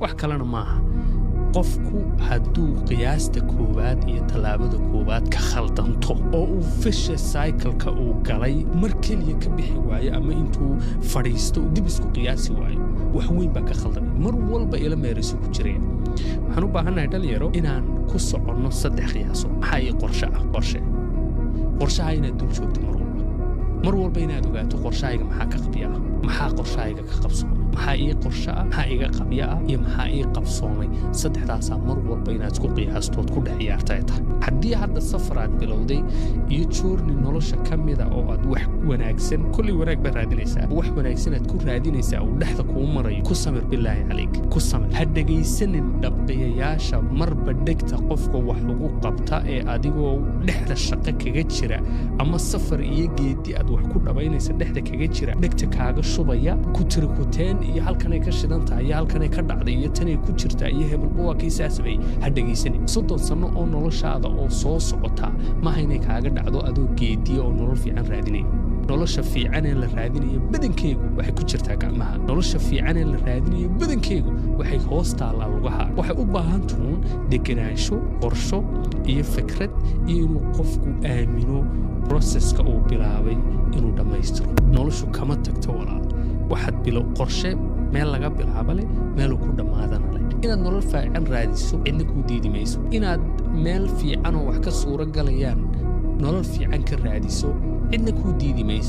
Wax kalena maaha. Qofku hadduu qiyaasta koowaad iyo tallaabada koowaad ka khaldanto oo uu vicious cycle-ka uu galay mar keliya ka bixi waayo, ama intuu fadhiisto uu dib isku qiyaasi waayo, wax weyn baa ka khaldamay. Mar walba ila meerayso ku jiraya. Waxaan u baahannahay, dhalinyaro, inaan ku soconno saddex qiyaaso. Maxaa ii qorshe ah? Qorshe, qorshaha inaad dul joogto mar walba, mar walba inaad ogaato qorshahayga maxaa ka qabya ah, maxaa qorshahayga ka qabsoomay, maxaa ii qorshe ah, maxaa iga qabya ah iyo maxaa ii qabsoomay. Saddexdaasaa mar walba inaad isku qiyaastood ku dhex ciyaarta ay tahay. Haddii hadda safar aad bilowday iyo journey nolosha ka mida oo aad wax wanaagsan, kolley wanaag baad raadinaysaa, wax wanaagsan aad ku raadinaysaa, uu dhexda kuu marayo, ku samir. Bilaahi calayk, ku samir. Ha dhegaysanin dhabqiyayaasha marba dhegta qofka wax ugu qabta ee adigoo dhexda shaqo kaga jira ama safar iyo geedi aad wax ku dhabaynaysa dhexda kaga jira, dhegta kaaga shubaya ku tiri kuteen iyo halkanay ka shidan tahay iyo halkanay ka dhacday iyo tanay ku jirtaa iyo hebelba waa kii saa sameeyey. Ha dhegaysanin. 30 sano oo noloshaada oo soo socota maaha inay kaaga dhacdo adoo geediya oo nolol fiican raadinaya. Nolosha fiican ee la raadinayo badankeygu waxay ku jirtaa gacmaha. Nolosha fiican ee la raadinayo badankeygu waxay hoos taallaa lugaha. Waxay u baahan tuun degenaansho, qorsho iyo fikrad, iyo inuu qofku aamino process-ka uu bilaabay inuu dhammaystiro. Noloshu kama tagto, walaal. Waxaad bilo qorshe meel laga bilaabo leh, meeluu ku dhammaadana leh. Inaad nolol fiican raadiso cidna kuu diidi mayso. Inaad meel fiican oo wax ka suuro galayaan nolol fiican ka raadiso cidna kuu diidi mayso.